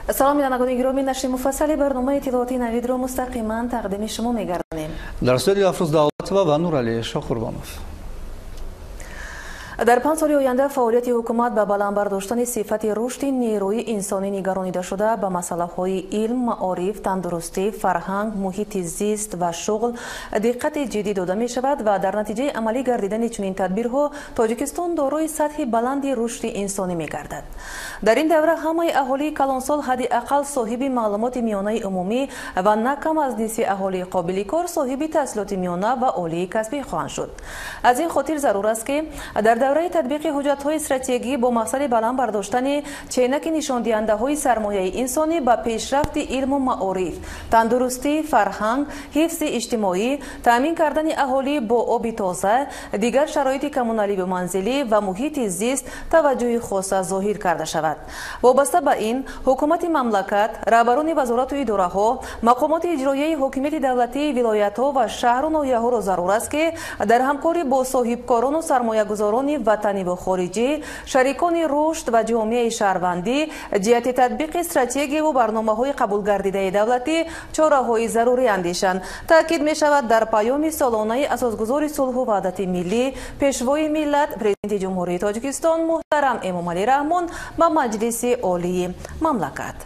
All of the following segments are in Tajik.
Салом бинандагони гиромӣ, нашри муфассали барномаи иттилоотии Навидро мустақиман тақдими шумо мегардонем. Дар студия Афрӯз Давлатова ва Нуралӣ Шоҳқурбонов. Дар 5 соли оянда фаъолияти ҳукумат ба баланд бардоштани сифати рушди нерӯи инсонӣ нигаронида шуда, ба масъалаҳои илм, маориф, тандурустӣ, фарҳанг, муҳити зист ва шуғл диққати ҷиддӣ дода мешавад ва дар натиҷаи амалӣ гардидани чунин тадбирҳо Тоҷикистон дорои сатҳи баланди рушди инсонӣ мегардад. Дар ин давра ҳамаи аҳолии калонсол ҳадди ақал соҳиби маълумоти миёнаи умумӣ ва на кам аз нисфи аҳолии қобили кор соҳиби таҳсилоти миёна ва олии касбӣ хоҳанд шуд. Аз ин хотир зарур аст, ки дар давраи татбиқи ҳуҷҷатҳои стратегӣ бо мақсади баланд бардоштани ченаки нишондиҳандаҳои сармояи инсонӣ ба пешрафти илму маориф, тандурустӣ, фарҳанг, ҳифзи иҷтимоӣ, таъмин кардани аҳолӣ бо оби тоза, дигар шароити коммуналиву манзилӣ ва муҳити зист таваҷҷӯҳи хоса зоҳир карда шавад. Вобаста ба ин, ҳукумати мамлакат, раҳбарони вазорату идораҳо, мақомоти иҷроияи ҳокимияти давлатии вилоятҳо ва шаҳру ноҳияҳоро зарур аст, ки дар ҳамкорӣ бо соҳибкорону сармоягузорони ватаниву хориҷӣ, шарикони рушд ва ҷомеаи шаҳрвандӣ ҷиҳати татбиқи стратегияву барномаҳои қабулгардидаи давлатӣ чораҳои зарурӣ андешанд. Таъкид мешавад дар паёми солонаи асосгузори сулҳу ваҳдати миллӣ, пешвои миллат, президенти Ҷумҳурии Тоҷикистон муҳтарам Эмомалӣ Раҳмон ба Маҷлиси Олии мамлакат.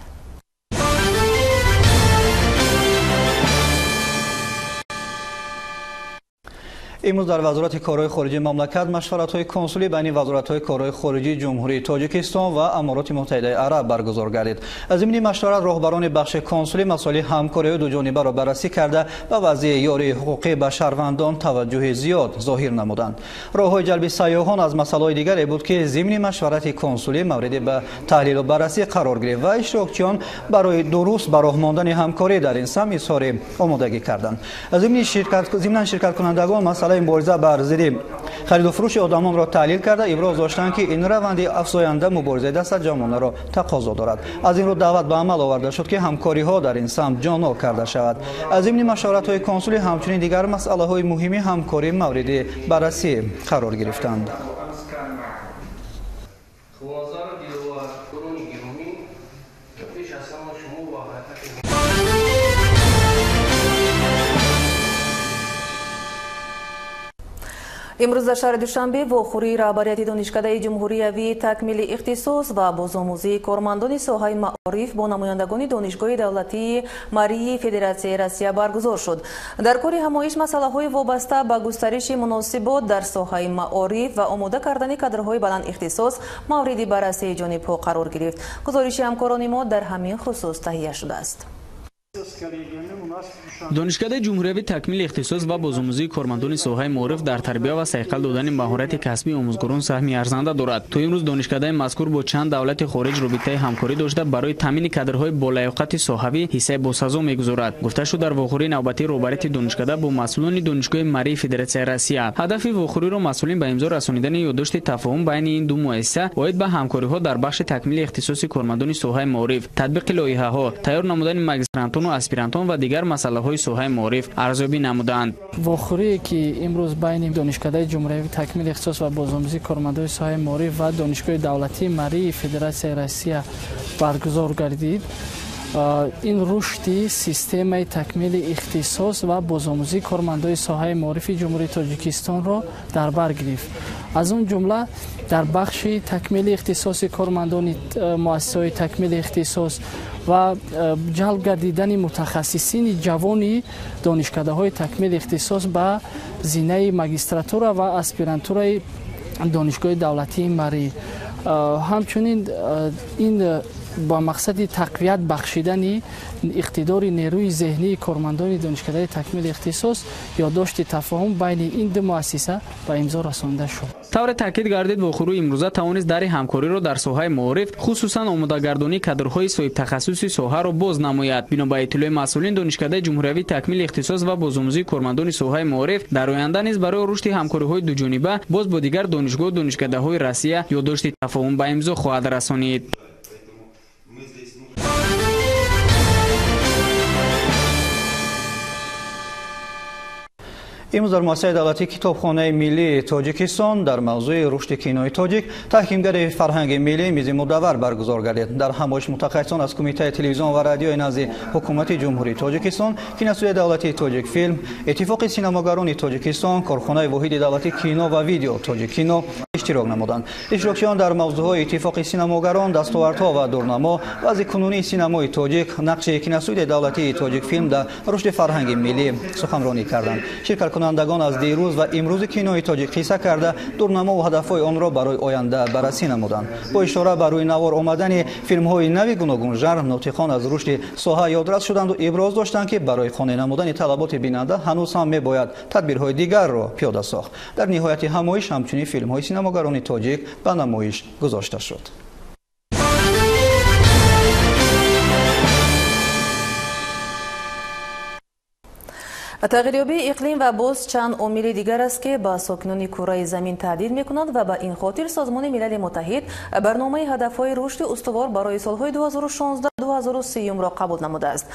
Имрӯз дар Вазорати корҳои хориҷии мамлакат машваратҳои консулӣ байни вазоратҳои корҳои хориҷии Ҷумҳурии Тоҷикистон ва Амороти Муттаҳидаи Араб баргузор гардид. Зимни машварат роҳбарони бахши консулӣ масоили ҳамкориҳои дуҷонибаро баррасӣ карда, ба вазъи ёрии ҳуқуқӣ ба шаҳрвандон таваҷҷӯҳи зиёд зоҳир намуданд. Роҳҳои ҷалби сайёҳон аз масъалаҳои дигаре буд, ки зимни машварати консулӣ мавриди ба таҳлилу баррасӣ қарор гирифт ва иштирокчиён барои дуруст ба роҳ мондани ҳамкорӣ дар ин самт изҳори омодагӣ карданд. Зимнан ширкаткунандагон масъалаи мубориза бар зидди хариду фурӯши одамонро таҳлил карда, иброз доштанд, ки ин раванди афзоянда муборизаи дастаҷамъонаро тақозо дорад. Аз ин рӯ даъват ба амал оварда шуд, ки ҳамкориҳо дар ин самт ҷоннок карда шавад. Аз зимни машваратҳои консулӣ ҳамчунин дигар масъалаҳои муҳими ҳамкорӣ мавриди баррасӣ қарор гирифтанд. Имрӯз дар шаҳри Душанбе вохӯрии раҳбарияти Донишкадаи Ҷумҳуриявии такмили ихтисос ва бозомӯзии кормандони соҳаи маориф бо намояндагони Донишгоҳи давлатии Марии Федератсияи Россия баргузор шуд. Дар кори ҳамоиш масъалаҳои вобаста ба густариши муносибот дар соҳаи маориф ва омода кардани кадрҳои баландихтисос мавриди баррасии ҷонибҳо қарор гирифт. Гузориши ҳамкорони мо дар ҳамин хусус таҳия шудааст. Донишкадаи Ҷумҳуриявии такмили ихтисос ва бозомӯзии кормандони соҳаи маориф дар тарбия ва сайқал додани маҳорати касбии омӯзгорон саҳми арзанда дорад. То имрӯз донишкадаи мазкур бо чанд давлати хориҷ робитаи ҳамкорӣ дошта, барои таъмини кадрҳои болаёқати соҳавӣ ҳиссаи босазо мегузорад. Гуфта шуд дар вохӯрии навбатии роҳбарияти донишкада бо масъулони Донишгоҳи Марии Федератсияи Россия. Ҳадафи вохӯриро масъулин ба имзо расонидани ёддошти тафоҳум байни ин ду муассиса оид ба ҳамкориҳо дар бахши такмили ихтисоси кормандони соҳаи маориф, татбиқи лоиҳаҳо, тайёр намудани магистрантону аспирантон ва дигар масъалаҳои соҳаи маориф арзёбӣ намуданд. Вохӯрие ки имрӯз байни Донишкадаи Ҷумҳуриявии такмили ихтисос ва бозомӯзии кормандони соҳаи маориф ва Донишгоҳи давлатии Марии Федератсияи Россия баргузор гардид, ин рушди системаи такмили ихтисос ва бозомӯзии кормандони соҳаи маорифи Ҷумҳурии Тоҷикистонро дар бар гирифт. Аз он ҷумла дар бахши такмили ихтисоси кормандони муассисаҳои такмили ихтисос ва ҷалб гардидани мутахассисини ҷавони донишкадаҳои такмили ихтисос ба зинаи магистратура ва аспирантураи Донишгоҳи давлатии Марӣ. Ҳамчунин ин ба мақсади тақвият бахшидани иқтидори нерӯи зеҳнии кормандони донишкадаи такмили ихтисос ёддошти тафоҳум байни ин ду муассиса ба имзо расонда шуд. Тавре таъкид гардид, вохӯрии имрӯза тавонист дари ҳамкориро дар соҳаи маориф, хусусан омодагардонии кадрҳои соҳибтахассуси соҳаро боз намояд. Бино ба иттилои масъулин, Донишкадаи Ҷумҳуриявии такмили ихтисос ва бозомӯзии кормандони соҳаи маориф дар оянда низ барои рушди ҳамкориҳои дуҷониба боз бо дигар донишгоҳу донишкадаҳои Россия ёддошти тафоҳум ба имзо хоҳад расонид. Имрӯз дар муассисаи давлатии китобхонаи миллии Тоҷикистон дар мавзӯи рушди кинои тоҷик таҳкимгари фарҳанги миллӣ мизи мудаввар баргузор гардид. Дар ҳамоиш мутахассисон аз Кумитаи телевизион ва радиои назди Ҳукумати Ҷумҳурии Тоҷикистон, киностудияи давлатии Тоҷикфилм, Иттифоқи синамогарони Тоҷикистон, корхонаи воҳиди давлатии кино ва видео Тоҷиккино иштирок намуданд. Иштирокчиён дар мавзӯъҳои иттифоқи синамогарон, дастовардҳо ва дурнамо, вазъи кунунии синамои тоҷик, нақши киностудияи давлатии Тоҷикфилм дар рушди фарҳанги миллӣ суханронӣ карданд. Ширкаткунандагон аз дирӯз ва имрӯзи кинои тоҷик қисса карда, дурнамо ва ҳадафҳои онро барои оянда баррасӣ намуданд. Бо ишора ба рӯи навор омадани филмҳои нави гуногунжанр, нотиқон аз рушди соҳа ёдрас шуданду иброз доштанд, ки барои қонеъ намудани талаботи бинанда ҳанӯз ҳам мебояд тадбирҳои дигарро пиёда сохт. Дар ниҳояти ҳамоиш ҳамчунин филмҳои синамогарони тоҷик ба намоиш гузошта шуд. Тағйирёбии иқлим ва боз чанд омили дигар аст, ки ба сокинони кураи замин таҳдид мекунад ва ба ин хотир Созмони Милали Муттаҳид барномаи ҳадафҳои рушди устувор барои солҳои 2016-2030-ро қабул намудааст.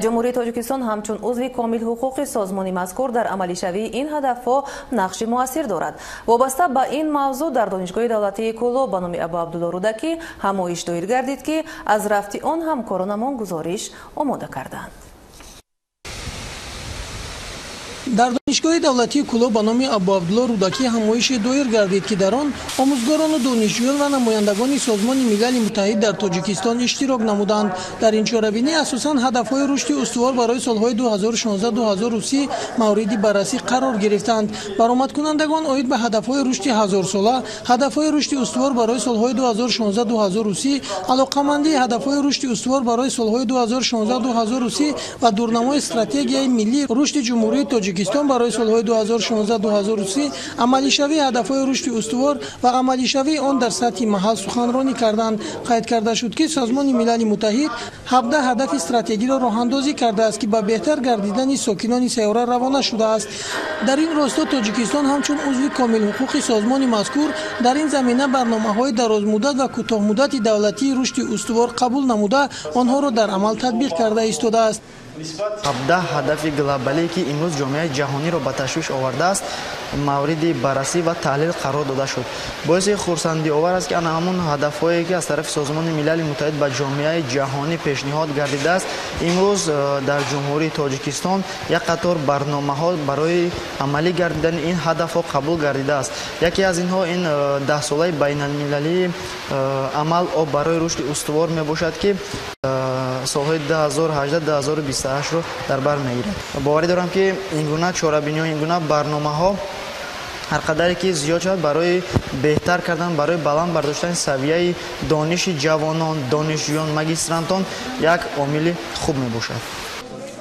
Ҷумҳурии Тоҷикистон ҳамчун узви комилҳуқуқи созмони мазкур дар амалишавии ин ҳадафҳо нақши муассир дорад. Вобаста ба ин мавзӯъ дар Донишгоҳи давлатии Кӯлоб ба номи Абу Абдулло Рӯдакӣ ҳамоиш доир гардид, ки аз рафти он ҳамкоронамон гузориш омода карданд. Дар Донишгоҳи давлатии Кӯлоб ба номи Абу Абдулло Рӯдакӣ ҳамоише доир гардид, ки дар он омӯзгорону донишҷӯён ва намояндагони Созмони Милали Муттаҳид дар Тоҷикистон иштирок намуданд. Дар ин чорабинӣ асосан ҳадафҳои рушди устувор барои солҳои 2016-2030 мавриди баррасӣ қарор гирифтанд. Баромадкунандагон оид ба ҳадафҳои рушди ҳазорсола, ҳадафҳои рушди устувор барои солҳои 2016-2030, алоқамандии ҳадафҳои рушди устувор барои солҳои 2016-2030 ва дурнамои стратегияи миллии рушди Ҷумҳурии Тоҷикистон барои солҳои 2016-2030, амалишавии ҳадафҳои рушди устувор ва амалишавии он дар сатҳи маҳал суханронӣ карданд. Қайд карда шуд, ки Созмони Милали Муттаҳид 17 ҳадафи стратегиро роҳандозӣ кардааст, ки ба беҳтар гардидани сокинони сайёра равона шудааст. Дар ин росто Тоҷикистон ҳамчун узви комилҳуқуқи созмони мазкур дар ин замина барномаҳои дарозмуддат ва кӯтоҳмуддати давлатии рушди устувор қабул намуда, онҳоро дар амал татбиқ карда истодааст. 17 ҳадафи глобалие, ки имрӯз ҷомеаи ҷаҳониро ба ташвиш овардааст, мавриди баррасӣ ва таҳлил қарор дода шуд. Боиси хурсандиовар аст, ки ана ҳамон ҳадафҳое, ки аз тарафи Созмони Милали Муттаҳид ба ҷомеаи ҷаҳонӣ пешниҳод гардидааст, имрӯз дар Ҷумҳурии Тоҷикистон як қатор барномаҳо барои амалӣ гардидани ин ҳадафҳо қабул гардидааст. Яке аз инҳо ин даҳсолаи байналмилалии амал об барои рушди устувор мебошад, ки солҳои 2018-2028-ро дар бар мегирад. Боварӣ дорам, ки ин гуна чорабиниҳо, ин гуна барномаҳо ҳар қадаре ки зиёд шавад, барои беҳтар кардан, барои баланд бардоштани савияи дониши ҷавонон, донишҷӯён, магистрантон як омили хуб мебошад.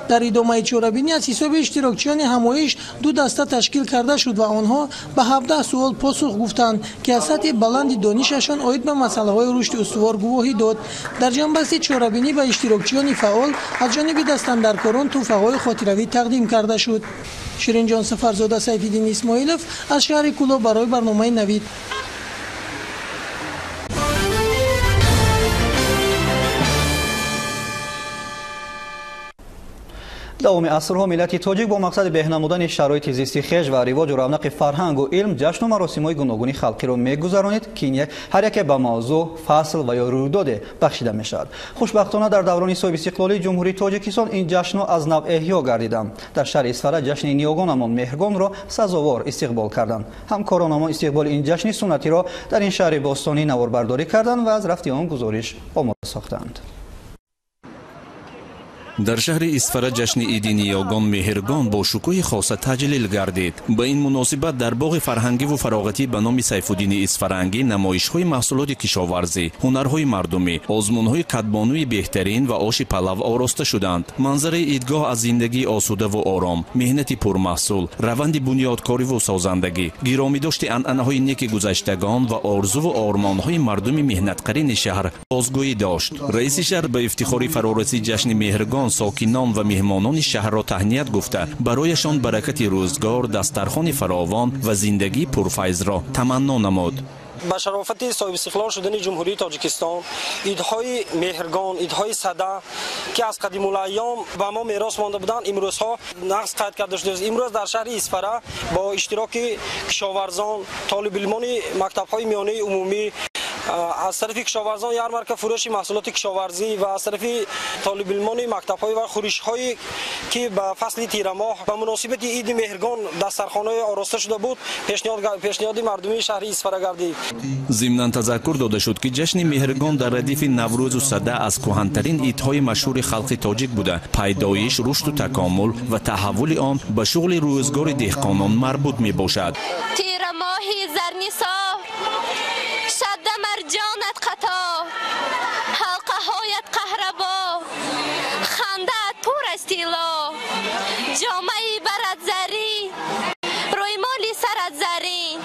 Дар идомаи чорабинӣ аз ҳисоби иштирокчиёни ҳамоиш ду даста ташкил карда шуд ва онҳо ба 17 суол посух гуфтанд, ки аз сатҳи баланди донишашон оид ба масъалаҳои рушди устувор гувоҳӣ дод. Дар ҷанбасти чорабинӣ ба иштирокчиёни фаъол аз ҷониби дастандаркорон тӯҳфаҳои хотиравӣ тақдим карда шуд. Ширинҷон Сафарзода, Сайфиддин Исмоилов аз шаҳри Кӯлоб барои барномаи Навид. Давоми асрҳо миллати тоҷик бо мақсади беҳ намудани шароити зисти хеш ва ривоҷу равнақи фарҳангу илм ҷашну маросимҳои гуногуни халқиро мегузаронид, ки ҳар яке ба мавзӯъ, фасл ва ё рӯйдоде бахшида мешавад. Хушбахтона дар даврони соҳибистиқлолии Ҷумҳурии Тоҷикистон ин ҷашнҳо аз нав эҳё гардиданд. Дар шаҳри Исфара ҷашни ниёгонамон Меҳргонро сазовор истиқбол карданд. Ҳамкоронамон истиқболи ин ҷашни суннатиро дар ин шаҳри бостонӣ наворбардорӣ карданд ва аз рафти он гузориш омода сохтанд. Дар шаҳри Исфара ҷашни иди ниёгон Меҳргон бо шукӯҳи хоса таҷлил гардид. Ба ин муносибат дар боғи фарҳангиву фароғатӣ ба номи Сайфуддини Исфарангӣ намоишҳои маҳсулоти кишоварзӣ, ҳунарҳои мардумӣ, озмунҳои кадбонуи беҳтарин ва оши палав ороста шуданд. Манзараи идгоҳ аз зиндагии осудаву ором, меҳнати пурмаҳсул, раванди бунёдкориву созандагӣ, гиромидошти анъанаҳои неки гузаштагон ва орзуву ормонҳои мардуми меҳнатқарини шаҳр бозгӯӣ дошт. Раиси шаҳр ба ифтихори фарорасии ҷашни Меҳргон сокинон ва меҳмонони шаҳрро таҳният гуфта, барояшон баракати рӯзгор, дастархони фаровон ва зиндагии пурфайзро таманно намуд. Ба шарофати соҳибистиқлол шудани Ҷумҳурии Тоҷикистон, идҳои Меҳргон, идҳои Сада, ки аз қадимулайём ба мо мерос монда буданд, имрӯзҳо нақс қайд карда шудааст. Имрӯз дар шаҳри Исфара бо иштироки кишоварзон, толибилмони мактабҳои миёнаи умумӣ, аз тарафи кишоварзон ярмарка фурӯши маҳсулоти кишоварзӣ ва аз тарафи толибилмони мактабҳои ва хӯришҳое ки ба фасли тирамоҳ ба муносибати иди Меҳргон дастархонаи ороста шуда буд, пешниҳоди мардумии шаҳри Исфара гардид. Зимнан тазаккур дода шуд, ки ҷашни Меҳргон дар радифи Наврӯзу Сада аз кӯҳантарин идҳои машҳури халқи тоҷик буда, пайдоиш, рушду такомул ва таҳаввули он ба шуғли рӯзгори деҳқонон марбут мебошад. Тирамоҳи зарнисор, шадда марҷонат қатор, ҳалқаҳоят қаҳрабо, хандаат пур аз тилло, ҷомаи барат зарӣ, рӯймоли сарат зарин,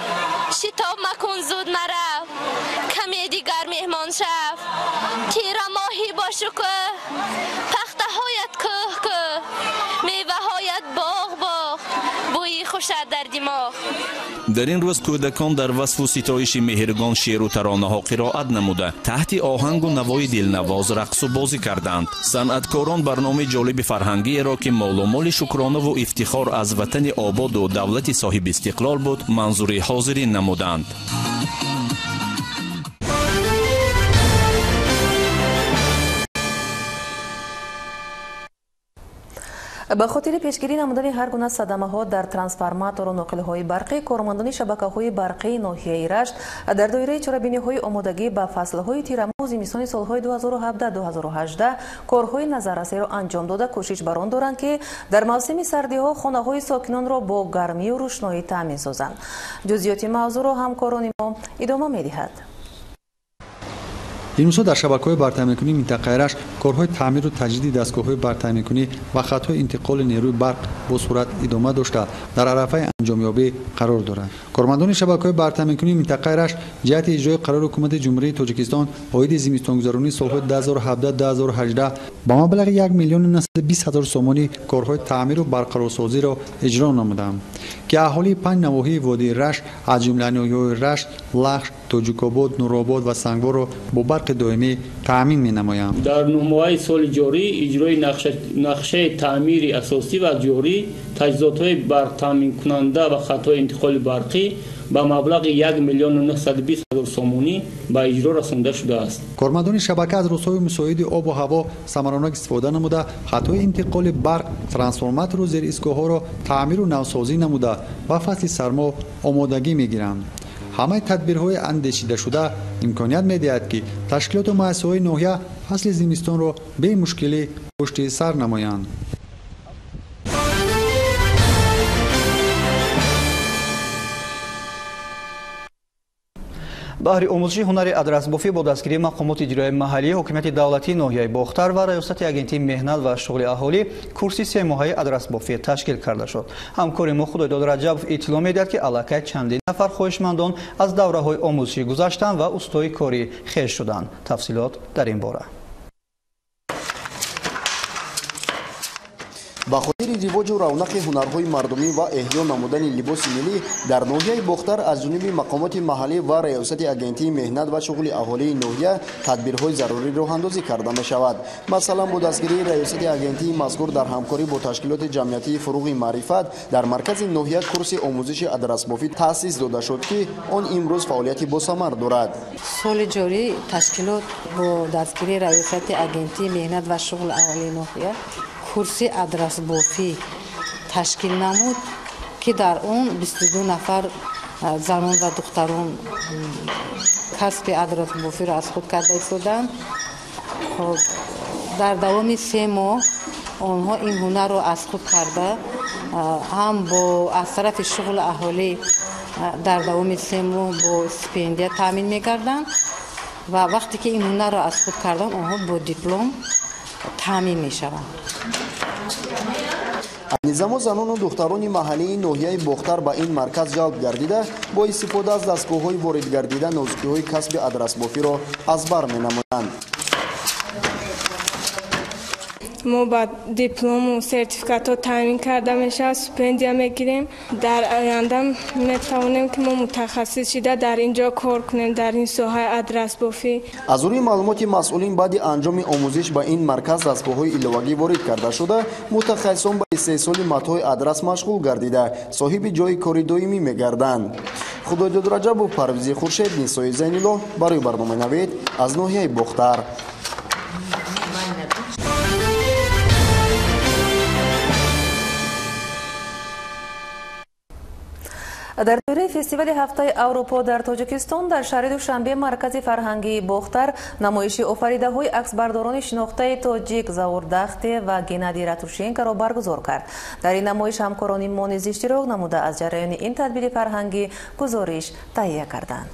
шитоб макун, зуд марав, каме дигар меҳмон шав, тирамоҳи бошукӯҳ, пахтаҳоят кӯҳ кӯҳ, меваҳоят боғ боғ, бӯи хушат дар димоғ. Дар ин рӯз кӯдакон дар васфу ситоиши Меҳргон шеъру таронаҳо қироат намуда, таҳти оҳангу навои дилнавоз рақсу бозӣ карданд. Санъаткорон барномаи ҷолиби фарҳангиеро, ки молумоли шукронаву ифтихор аз ватани ободу давлати соҳибистиқлол буд, манзури ҳозирин намуданд. Ба хотири пешгирӣ намудани ҳар гуна садамаҳо дар трансформатору ноқилҳои барқӣ, кормандони шабакаҳои барқии ноҳияи Рашт дар доираи чорабиниҳои омодагӣ ба фаслҳои тирамоҳу зимистони солҳои 2017-2018 корҳои назаррасиро анҷом дода, кӯшиш бар он доранд, ки дар мавсими сардиҳо хонаҳои сокинонро бо гармию рӯшноӣ таъмин созанд. Ҷузъиёти мавзӯъро ҳамкорони мо идома медиҳад. Имрӯзҳо дар шабакаҳои барқтаъминкунии минтақаи Рашт корҳои таъмиру таҷдиди дастгоҳҳои барқтаъминкунӣ ва хатҳои интиқоли нерӯи барқ бо суръат идома дошта, дар арафаи анҷомёбӣ қарор дорад. Кормандони шабакаҳои барқтаъминкунии минтақаи Рашт ҷиҳати иҷрои қарори ҳукумати Ҷумҳурии Тоҷикистон оиди зимистонгузаронии солҳои 2017-2018 ба маблағи 1 920 000 сомонӣ корҳои таъмиру барқарорсозиро иҷро намуданд, ки аҳолии 5 навоҳии водии Рашт, аз ҷумла ноҳияҳои Рашт, Лахш, Тоҷикобод, Нуробод ва Сангворро бо барқи доимӣ таъмин менамоянд. Дар 9 моҳаи соли ҷорӣ иҷрои нақшаи таъмири асосӣ ва ҷорӣ таҷҳизотҳои барқтаъминкунанда ва хатҳои интиқоли барқӣ ба маблағи 1 920 000 сомонӣ ба иҷро расонда шудааст. Кормандони шабака аз рӯзҳои мусоиди обу ҳаво самаранок истифода намуда, хатҳои интиқоли барқ, трансформатору зеристгоҳҳоро таъмиру навсозӣ намуда, ба фасли сармо омодагӣ мегиранд. Ҳамаи тадбирҳои андешидашуда имконият медиҳад, ки ташкилоту муассисаҳои ноҳия фасли зимистонро бемушкилӣ пушти сар намоянд. Баҳри омӯзиши ҳунари адрасбофӣ бо дастгирии мақомоти иҷроияи маҳаллии ҳокимияти давлатии ноҳияи Бохтар ва раёсати агентии меҳнат ва шуғли аҳолӣ курси семоҳаи адрасбофӣ ташкил карда шуд. Ҳамкори мо Худойдод Раҷабов иттилоъ медиҳад, ки аллакай чандин нафар хоҳишмандон аз давраҳои омӯзишӣ гузаштанд ва устои кори хеш шуданд. Тафсилот дар ин бора. Ба хотири ривоҷу равнақи ҳунарҳои мардумӣ ва эҳё намудани либоси миллӣ дар ноҳияи Бохтар аз ҷониби мақомоти маҳаллӣ ва раёсати агентии меҳнат ва шуғли аҳолии ноҳия тадбирҳои зарурӣ роҳандозӣ карда мешавад. Масалан, бо дастгирии раёсати агентии мазкур дар ҳамкорӣ бо ташкилоти ҷамъиятии Фуруғи маърифат дар маркази ноҳия курси омӯзиши адрасбофӣ таъсис дода шуд, ки он имрӯз фаъолияти босамар дорад. Соли ҷорӣ ташкилот бо дастгирии раёсати агентии меҳнат ва шуғли аҳолии ноҳия курси адрасбофӣ ташкил намуд, ки дар он 22 нафар занон ва духтарон касби адрасбофиро аз худ карда истоданд. Дар давоми 3 моҳ онҳо ин ҳунарро аз худ карда, ҳам бо аз тарафи шуғли аҳолӣ дар давоми 3 моҳ бо стипендия таъмин мегарданд ва вақте ки ин ҳунарро аз худ карданд, онҳо бо диплом таъмин мешаванд. Айни замон занону духтарони маҳаллии ноҳияи Бохтар ба ин марказ ҷалб гардида, бо истифода аз дастгоҳҳои воридгардида нозукиҳои касби адрасбофиро аз бар менамоянд. Мо ба диплому сертификатҳо таъмин карда мешавад, стипендия мегирем. Дар оянда метавонем ки мо мутахассис шида дар ин ҷо кор кунем, дар ин соҳаи адрасбофӣ. Аз рӯи маълумоти масъулин, баъди анҷоми омӯзиш ба ин марказ дастгоҳҳои иловагӣ ворид карда шуда, мутахассисон ба истеҳсоли матои адрас машғул гардида, соҳиби ҷои кори доимӣ мегарданд. Худойдод Раҷабов, Парвизи Хуршед, Нисои Зайнуллоҳ барои барномаи Навед аз ноҳияи Бохтар. Дар доираи фестивали ҳафтаи Аврупо дар Тоҷикистон дар шаҳри Душанбе маркази фарҳангии Бохтар намоиши офаридаҳои аксбардорони шинохтаи тоҷик Заур Дахте ва Геннадий Ратушенкоро баргузор кард. Дар ин намоиш ҳамкорони мо низ иштирок намуда, аз ҷараёни ин тадбири фарҳангӣ гузориш таҳия карданд.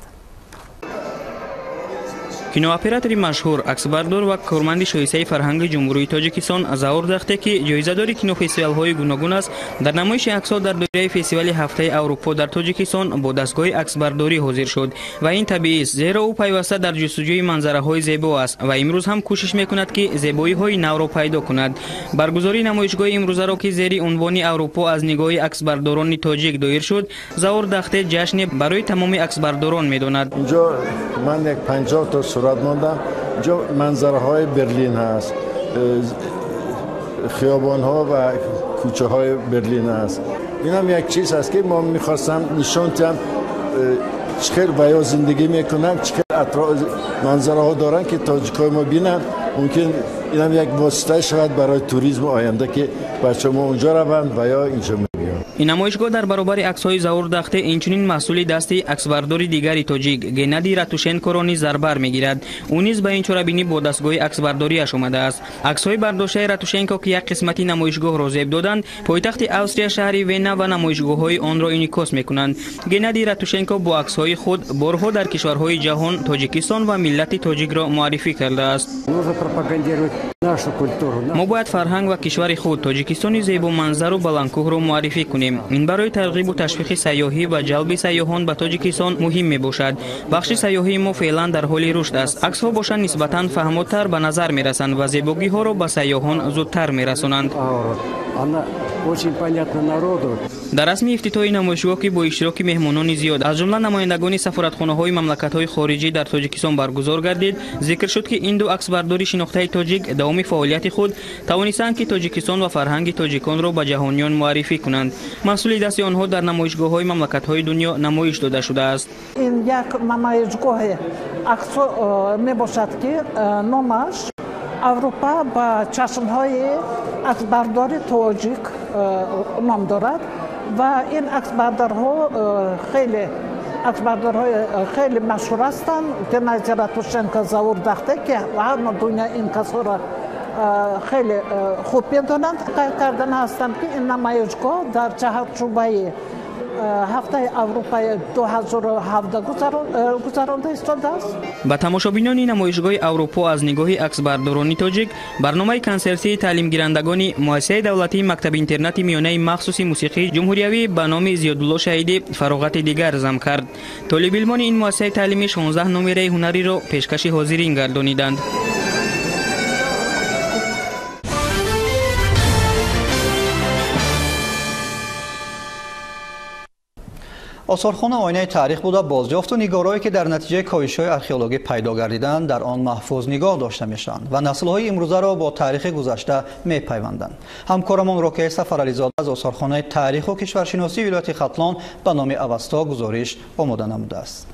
Кинооператори машҳур, аксбардор ва корманди шоистаи фарҳанги Ҷумҳурии Тоҷикистон Заур Дахте, ки ҷоизадори кинофестивалҳои гуногун аст, дар намоиши аксҳо дар доираи фестивали ҳафтаи Аврупо дар Тоҷикистон бо дастгоҳи аксбардорӣ ҳозир шуд. Ва ин табиист, зеро ӯ пайваста дар ҷустуҷӯи манзараҳои зебо аст ва имрӯз ҳам кӯшиш мекунад, ки зебоиҳои навро пайдо кунад. Баргузории намоишгоҳи имрӯзаро, ки зери унвони Аврупо аз нигоҳи аксбардорони тоҷик доир шуд, Заур Дахте ҷашне барои тамоми аксбардорон медонад. Инҷо ман як 50 то сурат мондам. Инҷо манзараҳои Берлин ҳаст, хиёбонҳо ва кӯчаҳои Берлин ҳаст. Инам як чиз ҳаст, ки мо мехостам нишон диҳам, чӣ хел ва ё зиндагӣ мекунанд, чӣ хел манзараҳо доранд, ки тоҷикҳои мо бинанд. Мумкин инам як восита шавад барои туризми оянда, ки бачаҳо мо онҷо раванд ва ё инҷо мебиёнд. Ин намоишгоҳ дар баробари аксҳои Заур Дахте инчунин маҳсули дасти аксбардори дигари тоҷик Геннадий Ратушенкоро низ дар бар мегирад. Ӯ низ ба ин чорабинӣ бо дастгоҳи аксбардориаш омадааст. Аксҳои бардоштаи Ратушенко, ки як қисмати намоишгоҳро зеб доданд, пойтахти Австрия шаҳри Вена ва намоишгоҳҳои онро инъикос мекунанд. Геннадий Ратушенко бо аксҳои худ борҳо дар кишварҳои ҷаҳон Тоҷикистон ва миллати тоҷикро муаррифӣ кардааст. Мо бояд фарҳанг ва кишвари худ Тоҷикистони зебоманзару баландкӯҳро муаррифӣ кунем. Ин барои тарғибу ташвиқи сайёҳӣ ва ҷалби сайёҳон ба Тоҷикистон муҳим мебошад. Бахши сайёҳии мо феълан дар ҳоли рушд аст. Аксҳо бошанд нисбатан фаҳмотар ба назар мерасанд ва зебогиҳоро ба сайёҳон зудтар мерасонанд. Дар расми ифтитоҳи намоишгоҳ, ки бо иштироки меҳмонони зиёд, аз ҷумла намояндагони сафоратхонаҳои мамлакатҳои хориҷӣ дар Тоҷикистон баргузор гардид, зикр шуд, ки ин ду аксбардори шинохтаи тоҷик давоми фаъолияти худ тавонистанд, ки Тоҷикистон ва фарҳанги тоҷиконро ба ҷаҳониён муаррифӣ кунанд. Маҳсули дасти онҳо дар намоишгоҳҳои мамлакатҳои дунё намоиш дода шудааст. Ин як намоишгоҳи аксҳо мебошад, ки номаш Аврупо ба чашмҳои аксбардори тоҷик ном дорад ва ин аксбардорҳо хеле аксбардорҳои хеле машҳур ҳастанд. Геннадий Ратушенко, Заур Дахте, ки ҳама дунё ин касҳоро хеле хуб медонанд. Қайд кардан ҳастанд, ки ин намоишгоҳ дар чаҳорчӯбаи ҳафтаи Аврупои 2017 гузаронда истодааст. Ба тамошобинони намоишгоҳи Аврупо аз нигоҳи аксбардорони тоҷик барномаи консертии таълимгирандагони муассисаи давлатии мактаби интернати миёнаи махсуси мусиқии ҷумҳуриявӣ ба номи Зиёдулло Шаҳидӣ фароғати дигар зам кард. Толибилмони ин муассисаи таълимӣ 16 номераи ҳунариро пешкаши ҳозирин гардониданд. Осорхона оинаи таърих буда, бозёфту нигорҳое, ки дар натиҷаи ковишҳои археологӣ пайдо гардиданд, дар он маҳфуз нигоҳ дошта мешаванд ва наслҳои имрӯзаро бо таърихи гузашта мепайванданд. Ҳамкорамон Рокияи Сафарализода аз осорхонаи таъриху кишваршиносии вилояти Хатлон ба номи Авасто гузориш омода намудааст.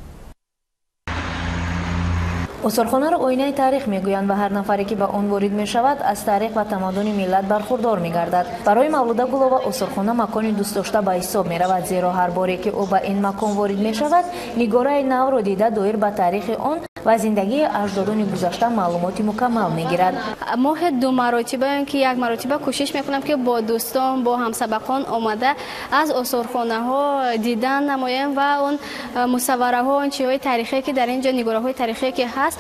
Осорхонаро оинаи таърих мегӯянд ва ҳар нафаре, ки ба он ворид мешавад, аз таърих ва тамаддуни миллат бархурдор мегардад. Барои Мавлуда Гулова осорхона макони дӯстдошта ба ҳисоб меравад, зеро ҳар боре, ки ӯ ба ин макон ворид мешавад, нигораи навро дида доир ба таърихи он ва зиндагии аҷдодони гузашта маълумоти мукаммал мегирад. Моҳи ду маротиба ё ки як маротиба кӯшиш мекунам, ки бо дӯстон, бо ҳамсабақон омада аз осорхонаҳо дидан намоем ва он мусаввараҳо, он чизҳои таърихие, ки дар ин ҷо нигораҳои таърихие, ки ҳаст,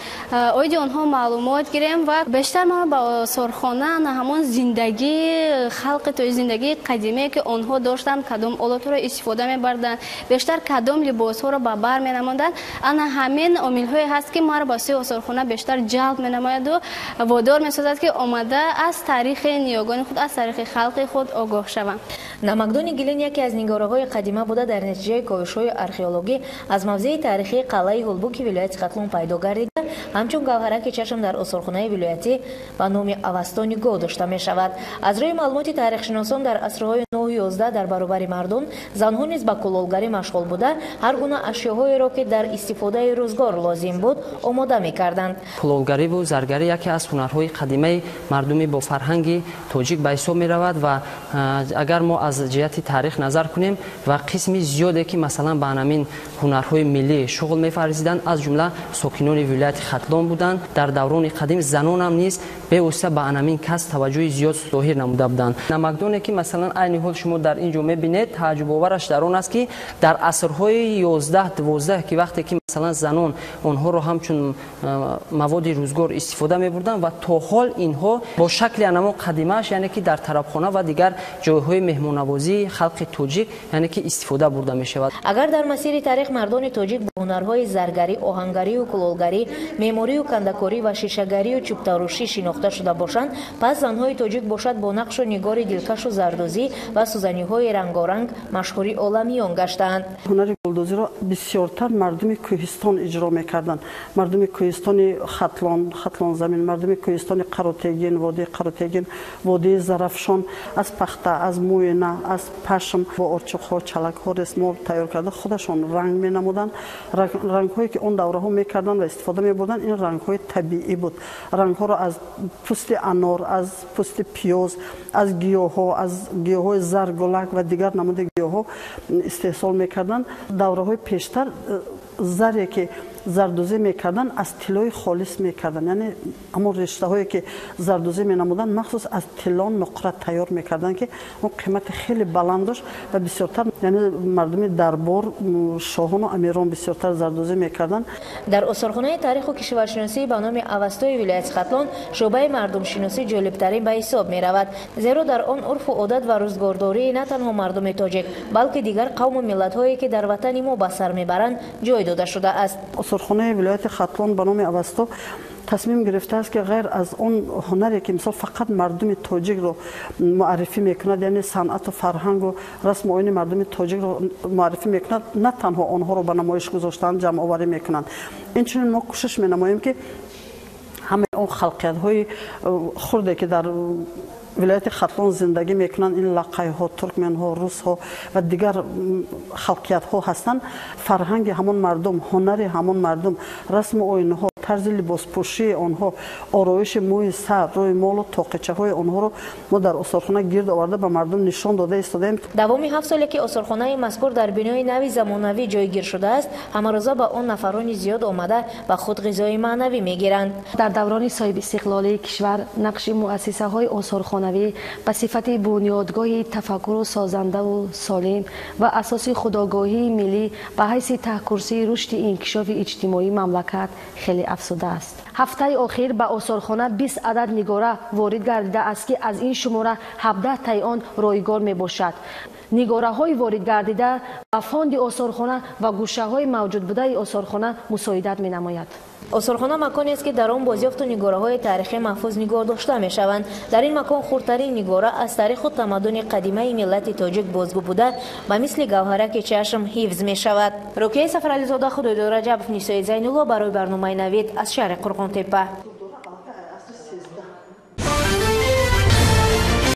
оиди онҳо маълумот гирем. Ва бештар маро ба осорхона на ҳамон зиндагии халқи то зиндагии қадимие, ки онҳо доштанд, кадом олотҳоро истифода мебарданд, бештар кадом либосҳоро ба бар менамонданд, ана ҳамин омилҳое ҳастанд. аст, ки маро ба сӯи осорхона бештар ҷалб менамояд ва водор месозад, ки омада аз таърихи ниёгони худ, аз таърихи халқи худ огоҳ шавам. Намакдони гилин яке аз нигораҳои қадима буда, дар натиҷаи ковишҳои археологӣ аз мавзеи таърихии қалъаи Ҳулбуки вилояти Хатлон пайдо гардида, ҳамчун гавҳараки чашм дар осорхонаи вилоятӣ ба номи Авасто нигоҳ дошта мешавад. Аз рӯи маълумоти таърихшиносон, дар асрҳои 9-11 дар баробари мардон занҳо низ ба кулолгарӣ машғул буда, ҳар гуна ашёҳоеро, ки дар истифодаи рӯзгор лозим буд, омода мекарданд. Кулолгариву заргарӣ яке аз ҳунарҳои қадимаи мардуми бо фарҳанги тоҷик ба ҳисоб меравад ва агар мо аз ҷиҳати таърих назар кунем ва қисми зиёде, ки масалан ба ҳамин ҳунарҳои миллӣ шуғл мефарзиданд, аз ҷумла сокинони вилояти Хатлон буданд. Дар даврони қадим занонам низ бевосита ба ҳамин касб таваҷҷӯҳи зиёд зоҳир намуда буданд. Намакдоне, ки масалан айни ҳол шумо дар ин ҷо мебинед, тааҷҷубовараш дар он аст, ки дар асрҳои 11-12, ки вақте ки масалан занон онҳоро ҳамчун маводи рӯзгор истифода мебурданд ва то ҳол инҳо бо шакли анамон қадимааш, яъне ки дар тарабхона ва дигар ҷойҳои меҳмоннавозии халқи тоҷик, яъне ки истифода бурда мешавад. Агар дар масири таърих мардони тоҷик бо ҳунарҳои заргарӣ, оҳангарию кулолгарӣ, меъморию кандакорӣ ва шишагарию чӯбтарошӣ шинохта шуда бошанд, пас занҳои тоҷик бошад бо нақшу нигори дилкашу зардӯзӣ ва сӯзаниҳои рангоранг машҳури оламиён гаштаанд. Ҳунари гулдӯзиро бисёртар мардуми кӯҳистон иҷро мекарданд. Мардуми кӯҳистони Хатлон, Хатлонзамин, мардуми кӯҳистони Қаротегин, водии Қаротегин, водии Зарафшон аз пахта, аз мӯйна, аз пашм бо орчуқҳо, чалакҳо ресмол тайёр карда худашон ранг менамуданд. Рангҳое, ки он давраҳо мекарданд ва истифода мебурданд, ин рангҳои табиӣ буд. Рангҳоро аз пӯсти анор, аз пӯсти пиёз, аз гиёҳҳо, аз гиёҳҳои заргулак ва дигар намуди гиёҳҳо истеҳсол мекарданд. Давраҳои пештар заре, ки зардӯзӣ мекарданд, аз тиллои холис мекарданд. Яъне ҳамон рештаҳое, ки зардӯзӣ менамуданд, махсус аз тилло нуқра тайёр мекарданд, ки он қимати хеле баланд дошт ва бисёртар, яъне мардуми дарбор, шоҳону амирон бисёртар зардӯзӣ мекарданд. Дар осорхонаи таъриху кишваршиносӣ ба номи Авастои вилояти Хатлон шӯъбаи мардумшиносӣ ҷолибтарин ба ҳисоб меравад, зеро дар он урфу одат ва рӯзгордории на танҳо мардуми тоҷик, балки дигар қавму миллатҳое, ки дар ватани мо ба сар мебаранд, ҷой дода шудааст. Осорхонаи вилояти Хатлон ба номи Авасто тасмим гирифтааст, ки ғайр аз он ҳунаре, ки мисол фақат мардуми тоҷикро муаррифӣ мекунад, яъне санъату фарҳангу расму оини мардуми тоҷикро муаррифӣ мекунад, на танҳо онҳоро ба намоиш гузоштан, ҷамъоварӣ мекунанд. Инчунин мо кӯшиш менамоем, ки ҳамаи он халқиятҳои хурде, ки дар вилояти Хатлон зиндагӣ мекунанд, ин лақайҳо, туркменҳо, русҳо ва дигар халқиятҳо ҳастанд, фарҳанги ҳамон мардум, ҳунари ҳамон мардум, расму оинҳо, тарзи либоспӯшии онҳо, ороиши мӯи сар, рӯи молу тоқичаҳои онҳоро мо дар осорхона гирд оварда ба мардум нишон дода истодаем. Давоми 7 соле, ки осорхонаи мазкур дар бинои нави замонавӣ ҷойгир шудааст, ҳамарӯза ба он нафарони зиёд омада ба худ ғизои маънавӣ мегиранд. Дар даврони соҳибистиқлолии кишвар нақши муассисаҳои осорхонавӣ ба сифати бунёдгоҳи тафаккуру созандаву солим ва асоси худогоҳии миллӣ ба ҳайси таҳкурсии рушди инкишофи иҷтимоии мамлакат хеле афзудааст. Ҳафтаи охир ба осорхона 20 адад нигора ворид гардидааст, ки аз ин шумора 17 таи он ройгон мебошад. Нигораҳои воридгардида ба фонди осорхона ва гӯшаҳои мавҷудбудаи осорхона мусоидат менамояд. Осорхона маконест, ки дар он бозёфту нигораҳои таърихӣ маҳфуз нигоҳ дошта мешаванд. Дар ин макон хурдтарин нигора аз таъриху тамаддуни қадимаи миллати тоҷик бозгӯ буда, ба мисли гавҳараки чашм ҳифз мешавад. Рукияи Сафарализода, Худойдод Раҷабов, Нисои Зайнулло барои барномаи Навид аз шаҳри Қурғонтеппа.